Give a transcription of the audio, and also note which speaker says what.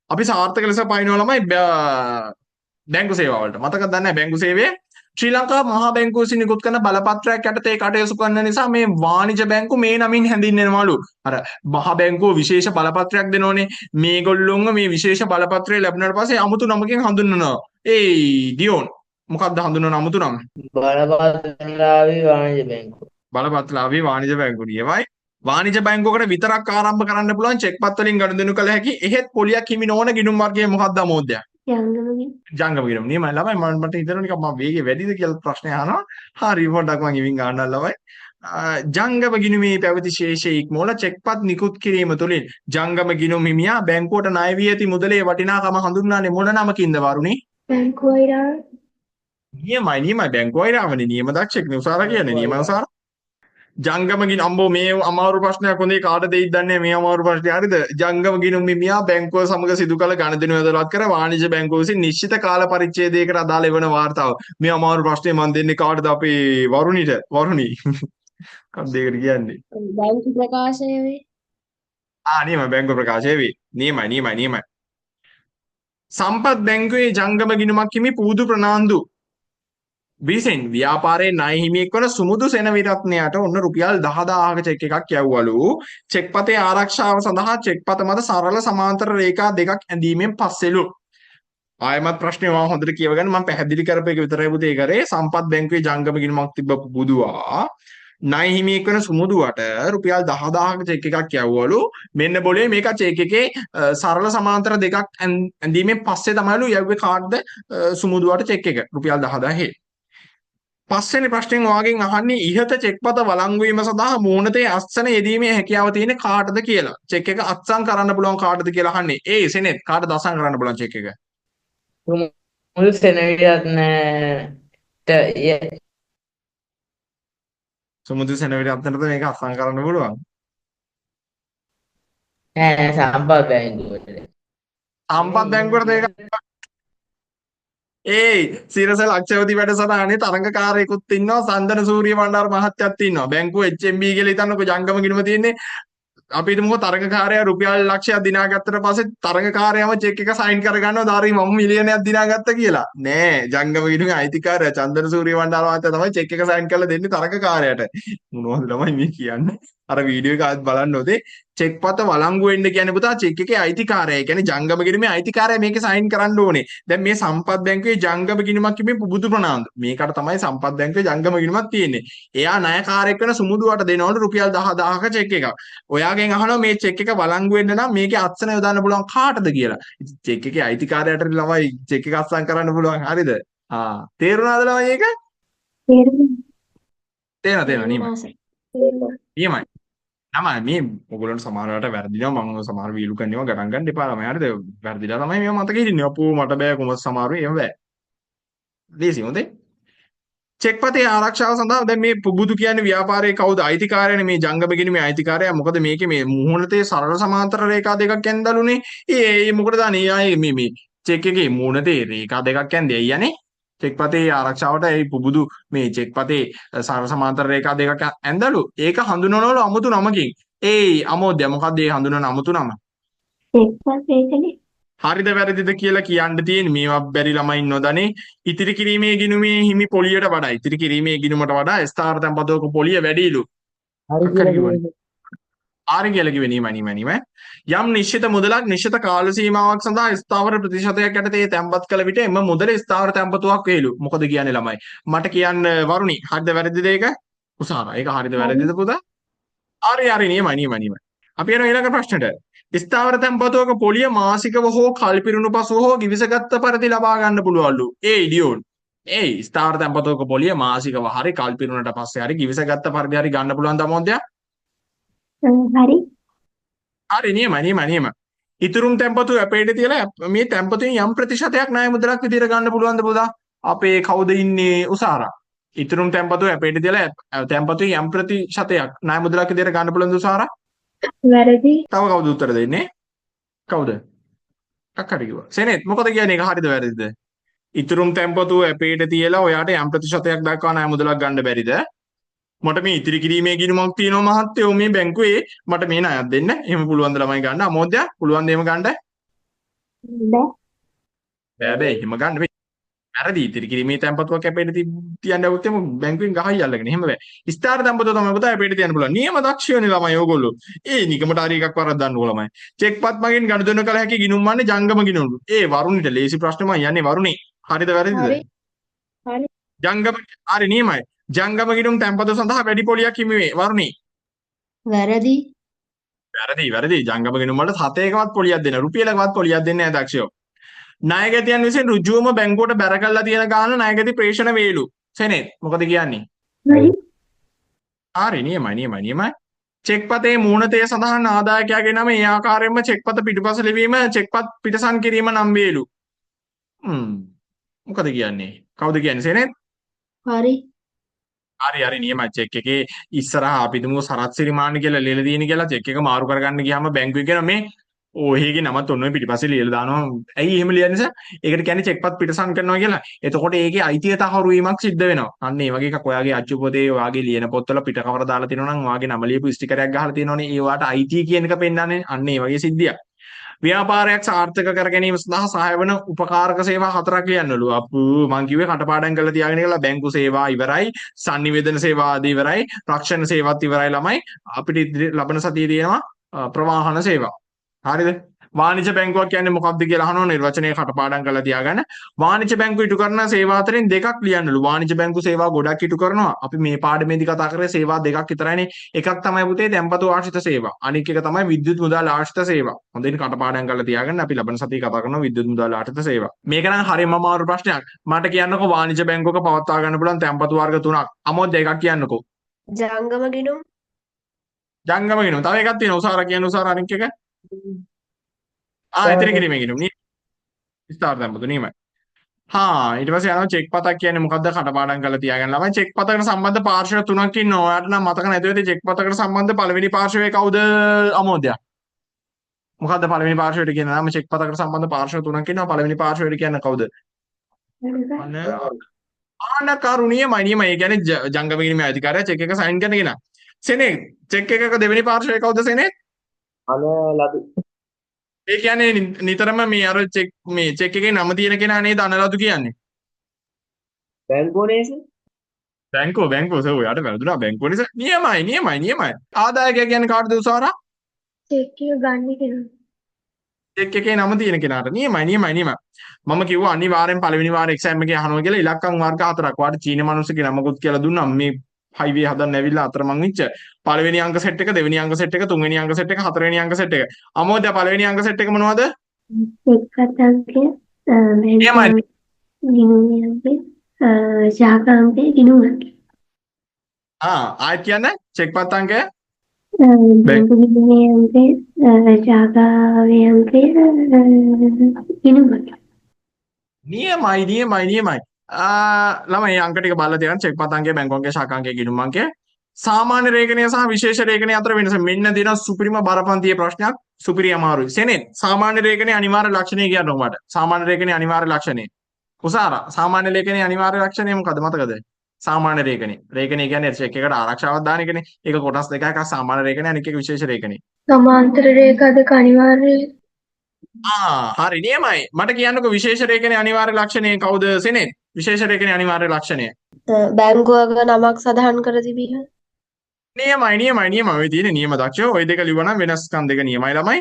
Speaker 1: අපි සාර්ථක ලෙස පයින්නවා ළමයි බැංකු සේවා වලට. මතකද දන්නේ නැහැ බැංකු සේවය ශ්‍රී ලංකා මහා බැංකුව විසින් නිකුත් කරන බලපත්‍රයක් යටතේ කටයුතු කරන නිසා මේ වාණිජ බැංකු මේ නමින් හැඳින්වෙනවලු. අර මහා බැංකුව විශේෂ බලපත්‍රයක් දෙනෝනේ. මේගොල්ලොන්ව මේ විශේෂ බලපත්‍රය ලැබුණාට පස්සේ අමුතු නමකින් හඳුන්වනවා. ඒයි ඩියෝන් මොකක්ද හඳුන්වන අමුතු නම?
Speaker 2: බලපත්‍රලාභී වාණිජ බැංකුව.
Speaker 1: බලපත්‍රලාභී වාණිජ බැංකුව නියමයි. වාණිජ බැංකුවකට විතරක් ආරම්භ කරන්න පුළුවන් චෙක්පත් වලින් ගනුදෙනු කළ හැකි එහෙත් පොලියක් හිමි නොවන ගිණුම් වර්ගය මොකක්ද අමෝද්‍ය? ජංගම ගිණුම්. නියමයි ළමයි. මම මට හිතෙනවා නිකන් මම වේගය වැඩිද කියලා ප්‍රශ්නය අහනවා. හරි පොඩ්ඩක් මං ඉමින් ගන්නම් ළමයි. ජංගම ගිණුමේ පැවති ශේෂය ඉක්මවල චෙක්පත් නිකුත් කිරීම තුළින් ජංගම ගිණුම් හිමියා බැංකුවට ණය වී ඇති මුදලේ වටිනාකම හඳුන්වන්නේ මොන නමකින්ද වරුණි?
Speaker 3: බැංකුව අයිරාව.
Speaker 1: නියමයි නියමයි බැංකුව අයිරාවනේ නියම දක්ෂෙක් නේ උසාර කියන්නේ නියම උසාර. ජංගම ගිණුම් අම්බෝ මේ අමාරු ප්‍රශ්නයක් හොඳේ කාට දෙයිද දන්නේ මේ අමාරු ප්‍රශ්නේ හරිද? ජංගම ගිණුම් හිමියා බැංකුව සමග සිදු කළ ගනුදෙනු ඇතුළත් කර වාණිජ බැංකුව විසින් නිශ්චිත කාල පරිච්ඡේදයකට අදාළ එවන වාර්තාව. මේ අමාරු ප්‍රශ්නේ මන් දෙන්නේ කාටද? අපේ වරුණිට. වරුණි මොකක්ද ඒකට කියන්නේ?
Speaker 3: බැංකු ප්‍රකාශය වේ.
Speaker 1: ආ නියමයි බැංකුව ප්‍රකාශය වේ. නියමයි නියමයි නියමයි. සම්පත් බැංකුවේ ජංගම ගිණුමක් හිමි පූදු ප්‍රනාන්දු විසින් ව්‍යාපාරයේ ණය හිමියෙක් වන සුමුදු සෙනවිරත්නයට ඔන්න රුපියල් 10,000ක චෙක් එකක් යවුවලු. චෙක්පතේ ආරක්ෂාව සඳහා චෙක්පත මත සරල සමාන්තර රේඛා දෙකක් ඇඳීමෙන් පස්සෙලු. ආයමත් ප්‍රශ්නේ මම හොඳට කියවගන්න මම පැහැදිලි කරපු එක විතරයි පුතේ කරේ. සම්පත් බැංකුවේ ජංගම ගිණුමක් තිබ්බ පුදුවා ණය හිමියෙක් වන සුමුදුවට රුපියල් 10,000ක චෙක් එකක් යවුවලු. මෙන්න බොලේ මේක චෙක් එකේ සරල සමාන්තර දෙකක් ඇඳීමෙන් පස්සේ තමයිලු යව්වේ කාටද? සුමුදුවට චෙක් එක රුපියල් 10,000. පස්වෙනි ප්‍රශ්නෙන් ඔයාගෙන් අහන්නේ ඉහත චෙක්පත වළංගු වීම සඳහා මුහුණතේ අත්සන යෙදීමේ හැකියාව තියෙන කාටද කියලා. චෙක් එක අත්සන් කරන්න පුළුවන් කාටද කියලා අහන්නේ. ඒ සෙනෙත් කාටද අත්සන් කරන්න පුළුවන් චෙක් එක?
Speaker 2: සුමුදු සෙනවිරත්නට
Speaker 1: සුමුදු සෙනවිරත්නට මේක අත්සන් කරන්න පුළුවන්.
Speaker 2: නෑ සම්පත් බැංකුවට.
Speaker 1: සම්පත් බැංකුවට ඒක ඒයි සිරස ලක්ෂවති වැඩසටහනේ තරඟකාරයෙකුත් ඉන්නවා සන්දන සූරිය බණ්ඩාර මහත්තයත් ඉන්නවා. බැංකුව HMB කියලා හිතන්නකෝ ජංගම ගිණුම තියෙන්නේ. අපි හිතමුකෝ තරඟකාරයා රුපියල් ලක්ෂයක් දිනාගත්තට පස්සේ තරඟකාරයාම චෙක් එක සයින් කරගන්නවා දාරි මම මිලියනයක් දිනාගත්තා කියලා. නෑ ජංගම ගිණුමේ අයිතිකාරයා චන්දන සූරිය බණ්ඩාර මහත්තයා තමයි චෙක් එක සයින් කරලා දෙන්නේ තරඟකාරයාට. මොනවද ළමයි මේ කියන්නේ? අර වීඩියෝ එක ආයෙත් බලන්න ඕනේ. චෙක්පත වළංගු වෙන්න කියන්නේ පුතා චෙක් එකේ අයිතිකාරයා. ඒ කියන්නේ ජංගම ගිණුමේ අයිතිකාරයා මේකේ සයින් කරන්න ඕනේ. දැන් මේ සම්පත් බැංකුවේ ජංගම ගිණුමක් කිව්වේ පුබුදු ප්‍රනාන්දු. මේකට තමයි සම්පත් බැංකුවේ ජංගම ගිණුමක් තියෙන්නේ. එයා ණයකාරයෙක් වෙන සුමුදුවට දෙනවලු රුපියල් 10,000ක චෙක් එකක්. ඔයාගෙන් අහනවා මේ චෙක් එක වළංගු වෙන්න නම් මේකේ අත්සන යොදන්න පුළුවන් කාටද කියලා. ඉතින් චෙක් එකේ අයිතිකාරයාට ළමයි චෙක් එක අත්සන් කරන්න පුළුවන්. හරිද? ආ තේරුණාද ළමයි ඒක?
Speaker 3: තේරුණා.
Speaker 1: තේරෙනවා තේරෙනවා නියමයි. නියමයි. ළමයි මේ ඔයගොල්ලන්ට සමහර වෙලාවට වැරදිනවා මම සමහර වීලු කරනවා ගණන් ගන්න එපා ළමයි. හරිද? වැරදිලා තමයි මේවා මතක හිටින්නේ. අපෝ මට බෑ කොහොමද සමහර වෙයි එහෙම බෑ. ලේසි හොඳේ. චෙක්පතේ ආරක්ෂාව සඳහා දැන් මේ පුබුදු කියන්නේ ව්‍යාපාරයේ කවුද අයිතිකාරයනේ මේ ජංගම ගිණුමේ අයිතිකාරයා. මොකද මේකේ මේ මුහුණතේ සරල සමාන්තර රේඛා දෙකක් ඇඳලුනේ. ඒ ඒ මොකටද අනේ ආයේ මේ මේ චෙක් එකේ මුහුණතේ රේඛා දෙකක් ඇන්දේ ඇයි අනේ? චෙක්පතේ ආරක්ෂාවට ඒ පුබුදු මේ චෙක්පතේ සරල සමාන්තර රේඛා දෙකක් ඇඳලු. ඒක හඳුනනවලු අමුතු නමකින්. ඒයි අමෝද්‍ය මොකද්ද ඒ හඳුනන අමුතු නම?
Speaker 3: චෙක්පත් ඒකනේ.
Speaker 1: හරිද වැරදිද කියලා කියන්න තියෙන මේවා බැරි ළමයි ඉන්නවදනේ. ඉතිරි කිරීමේ ගිණුමේ හිමි පොලියට වඩා ඉතිරි කිරීමේ ගිණුමට වඩා ස්ථාවර තැන්පතුවක පොලිය වැඩිලු.
Speaker 2: හරි
Speaker 1: කියලා
Speaker 2: කිව්වේ.
Speaker 1: හරි කියලා කිව්වේ නියමයි නියමයි නියමයි. යම් නිශ්චිත මුදලක් නිශ්චිත කාල සීමාවක් සඳහා ස්ථාවර ප්‍රතිශතයක් යටතේ තැන්පත් කළ විට එම මුදල ස්ථාවර තැන්පතුවක් වේලු. මොකද කියන්නේ ළමයි? මට කියන්න වරුණි හරිද වැරදිද ඒක? උසාරා. ඒක හරිද වැරදිද පුතා? හරි හරි නියමයි නියමයි නියමයි. අපි යනවා ඊළඟ ප්‍රශ්නෙට. ස්ථාවර තැන්පතුවක පොලිය මාසිකව හෝ කල්පිරුණු පසුව හෝ ගිවිසගත් පරිදි ලබා ගන්න පුළුවන්ලු. ඒ ඉඩියෝන්. ඒ ස්ථාවර තැන්පතුවක පොලිය මාසිකව හරි කල්පිරුණට පස්සේ හරි ගිවිසගත් පරිදි හරි ගන්න පුළුවන් දමෝද්‍යයක්?
Speaker 3: හරි.
Speaker 1: හරි නියමයි නියමයි නියමයි. ඉතුරුම් තැන්පතු අපේට තියලා මේ තැන්පතුෙන් යම් ප්‍රතිශතයක් ණය මුදලක් විදියට ගන්න පුළුවන්ද පුතා? අපේ කවුද ඉන්නේ උසාරා? ඉතුරුම් තැන්පතු අපේට තියලා තැන්පතුෙන් යම් ප්‍රතිශතයක් ණය මුදලක් විදියට ගන්න පුළුවන්ද උසාරා?
Speaker 3: වැරදි.
Speaker 1: තව කවුද උත්තර දෙන්නේ? කවුද? එකක් හරි කිව්වා. සෙනෙත් මොකද කියන්නේ ඒක හරිද වැරදිද? ඉතුරුම් තැන්පතු අපේට තියලා ඔයාට යම් ප්‍රතිශතයක් දක්වා ණය මුදලක් ගන්න බැරිද? මට මේ ඉතිරි කිරීමේ ගිණුමක් තියෙනවා මහත්තයෝ මේ බැංකුවේ මට මේ ණයක් දෙන්න. එහෙම පුළුවන් ද ළමයි ගන්න? අමෝද්‍ය පුළුවන් ද එහෙම ගන්න?
Speaker 3: බෑ.
Speaker 1: බෑ බෑ, එහෙම ගන්න බෑ. වැරදි. ඉතිරි කිරීමේ තැන්පතුවක් ඇපේට තියන්න આવුත් එහෙම බැංකුවෙන් ගහයි අල්ලගෙන. එහෙම බෑ. ස්ථාවර තැන්පතුව තමයි පුතා ඇපේට තියන්න පුළුවන්. නියම දක්ෂයෝනේ ළමයි ඕගොල්ලෝ. ඒ නිකමට හරි එකක් වරද්දන්නකෝ ළමයි. චෙක්පත් මගින් ගනුදෙනු කළ හැකි ගිණුම් වන්නේ ජංගම ගිණුම්. ඒ වරුණිට ලේසි ප්‍රශ්න මං යන්නේ වරුණි. හරිද වැරදිද?
Speaker 4: හරි. හරි.
Speaker 1: ජංගම හරි නියමයි. ජංගම ගිණුම් තැන්පතු සඳහා වැඩි පොලියක් හිමි වේ. වරුණි.
Speaker 4: වැරදි.
Speaker 1: වැරදි වැරදි. ජංගම ගිණුම් වලට සතේකවත් පොලියක් දෙන්න. රුපියලකවත් පොලියක් දෙන්නේ නැහැ දක්ෂයෝ. ණයගැතියන් විසින් ඍජුවම බැංකුවට බැර කරලා තියෙන ගාන ණයගැති ප්‍රේෂණ වේලු. සෙනෙත් මොකද කියන්නේ?
Speaker 3: හරි.
Speaker 1: හරි නියමයි නියමයි නියමයි. චෙක්පතේ මූණතේ සඳහන් ආදායකයාගේ නම ඒ ආකාරයෙන්ම චෙක්පත පිටුපස ලිවීම චෙක්පත් පිටසන් කිරීම නම් වේලු. මොකද කියන්නේ? කවුද කියන්නේ සෙනෙත්?
Speaker 4: හරි.
Speaker 1: හරි හරි නියමයි. චෙක් එකේ ඉස්සරහා අපි තුමු සරත් සිරිමාන්න කියලා ලියලා තියෙන කියලා චෙක් එක මාරු කරගන්න ගියාම බැංකුවේ කියන මේ ඔහෙගේ නමත් ඔන්න ඔය පිටිපස්සේ ලියලා දානවා. ඇයි එහෙම ලියන්නේ සර්? ඒකට කියන්නේ චෙක්පත් පිටසන් කරනවා කියලා. එතකොට ඒකේ අයිතිය තහවුරු වීමක් සිද්ධ වෙනවා. අන්න ඒ වගේ එකක් ඔයාගේ අච්චු පොතේ ඔයාගේ ලියන පොත්වල පිට කවර දාලා තියෙනවා නම් ඔයාගේ නම ලියපු ස්ටිකරයක් ගහලා තියෙනවනේ. ඒ ඔයාට අයිතිය කියන එක පෙන්නන්නේ. අන්න ඒ වගේ සිද්ධියක්. ව්‍යාපාරයක් සාර්ථක කර ගැනීම සඳහා සහාය වන උපකාරක සේවා හතරක් ලියන්නලු. අප්පු මං කිව්වේ කටපාඩම් කරලා තියාගෙන කියලා බැංකු සේවා ඉවරයි, සන්නිවේදන සේවා ආදී ඉවරයි, රක්ෂණ සේවාත් ඉවරයි ළමයි. අපිට ලබන සතියේ තියෙනවා ප්‍රවාහන සේවා. හරිද? වාණිජ බැංකුවක් කියන්නේ මොකක්ද කියලා අහනවා. නිර්වචනය කටපාඩම් කරලා තියාගන්න. වාණිජ බැංකුව ඉටු කරන සේවා අතරින් දෙකක් ලියන්නලු. වාණිජ බැංකු සේවා ගොඩක් ඉටු කරනවා. අපි මේ පාඩමේදී කතා කරේ සේවා දෙකක් විතරයිනේ. එකක් තමයි පුතේ තැන්පතු ආශ්‍රිත සේවා. අනික් එක තමයි විද්‍යුත් මුදල් ආශ්‍රිත සේවා. හොඳින් කටපාඩම් කරලා තියාගන්න. අපි ලබන සතියේ කතා කරනවා විද්‍යුත් මුදල් ආශ්‍රිත සේවා. මේක නම් හරියම අමාරු ප්‍රශ්නයක්. මට කියන්නකෝ වාණිජ බැංකුවක පවත්වා ගන්න පුළුවන් තැන්පතු වර්ග තුනක්. අමෝත් දෙකක් කියන්නකෝ.
Speaker 4: ජංගම ගිණුම්.
Speaker 1: ජංගම ගිණුම්. තව එකක් තියෙනවා. උසාර කියන්න උසාර අනික් එක. ඉතිරි කිරීමේ ගිණුම්. විස්තර තැන්පතු නියමයි. හා ඊට පස්සේ යනවා චෙක් පතක් කියන්නේ මොකද්ද කටපාඩම් කරලා තියාගන්න ළමයි. චෙක් පතකට සම්බන්ධ පාර්ශ්ව තුනක් ඉන්නවා. ඔයාලට නම් මතක නැතුව ඇති චෙක් පතකට සම්බන්ධ පළවෙනි පාර්ශ්වය කවුද අමෝද්‍යා? මොකද්ද පළවෙනි පාර්ශ්වයට කියන නම? චෙක් පතකට සම්බන්ධ පාර්ශ්ව තුනක් ඉන්නවා. පළවෙනි පාර්ශ්වයට කියන්නේ කවුද? ආනකරු නියමයි නියමයි. ඒ කියන්නේ ජංගම ගිණුමේ අයිතිකාරයා චෙක් එක සයින් කරන කෙනා. සෙනෙත් චෙක් එකක දෙවෙනි පාර්ශ්වය කවුද සෙනෙත්?
Speaker 2: අනලදු.
Speaker 1: ඒ කියන්නේ නිතරම මේ අර චෙක් මේ චෙක් එකේ නම තියෙන කෙනා නේද අනලදු කියන්නේ?
Speaker 2: බැංකුව නේද?
Speaker 1: බැංකුව බැංකුව සර් ඔයාට වැරදුනා බැංකුව නිසා. නියමයි නියමයි නියමයි. ආදායකයා කියන්නේ කාටද උසාරා?
Speaker 3: චෙක් එක ගන්න කෙනා.
Speaker 1: චෙක් එකේ නම තියෙන කෙනාට. නියමයි නියමයි නියමයි. මම කිව්වා අනිවාර්යෙන් පළවෙනි වාර එක්සෑම් එකේ අහනවා කියලා ඉලක්කම් වර්ග හතරක්. ඔයාට චීන මිනිස්සුගේ නමකුත් කියලා දුන්නා. මේ හයිවේ හදන්න ඇවිල්ලා අතරමං වෙච්ච පළවෙනි අංක සෙට් එක, දෙවෙනි අංක සෙට් එක, තුන්වෙනි අංක සෙට් එක, හතරවෙනි අංක සෙට් එක. අමෝද්‍ය පළවෙනි අංක සෙට් එක මොනවද?
Speaker 3: චෙක්පත් අංකය,
Speaker 1: නියමයි.
Speaker 3: ගිණුම් අංකය, ශාඛා අංකය, ගිණුම් අංකය.
Speaker 1: ආයෙත් කියන්න චෙක්පත් අංකය,
Speaker 3: බැංකු ගිණුමේ අංකය, ශාඛාවේ අංකය, ගිණුම් අංකය.
Speaker 1: නියමයි නියමයි නියමයි. ළමයි අංක ටික බලලා තියන්න. චෙක්පත් අංකය, බැංකු අංකය, ශාඛා අංකය, ගිණුම් අංකය. සාමාන්‍ය රේඛනය සහ විශේෂ රේඛනය අතර වෙනස. මෙන්න තියෙනවා සුපිරිම බරපන්තියේ ප්‍රශ්නයක්. සුපිරි අමාරුයි. සෙනෙත් සාමාන්‍ය රේඛනයේ අනිවාර්ය ලක්ෂණය කියන්න මට. සාමාන්‍ය රේඛනයේ අනිවාර්ය ලක්ෂණය. කුසාරා සාමාන්‍ය ලේඛනයේ අනිවාර්ය ලක්ෂණය මොකද්ද මතකද? සාමාන්‍ය රේඛනය. රේඛනය කියන්නේ චෙක් එකට ආරක්ෂාවක් දාන එකනේ. ඒක කොටස් දෙකක්. එකක් සාමාන්‍ය රේඛනය අනික එක විශේෂ රේඛනය.
Speaker 3: සමාන්තර රේඛා දෙක අනිවාර්යයි.
Speaker 1: හරි නියමයි. මට කියන්නකෝ විශේෂ රේඛනයේ අනිවාර්ය ලක්ෂණය කවුද සෙනෙත්? විශේෂ රේඛනයේ අනිවාර්ය ලක්ෂණය.
Speaker 4: බැංකුවක නමක් සඳහන් කර තිබීම.
Speaker 1: නියමයි නියමයි නියමයි. ඔය තියෙන නියම දක්ෂයෝ. ඔය දෙක ලිව්වනම් වෙනස්කම් දෙක නියමයි ළමයි.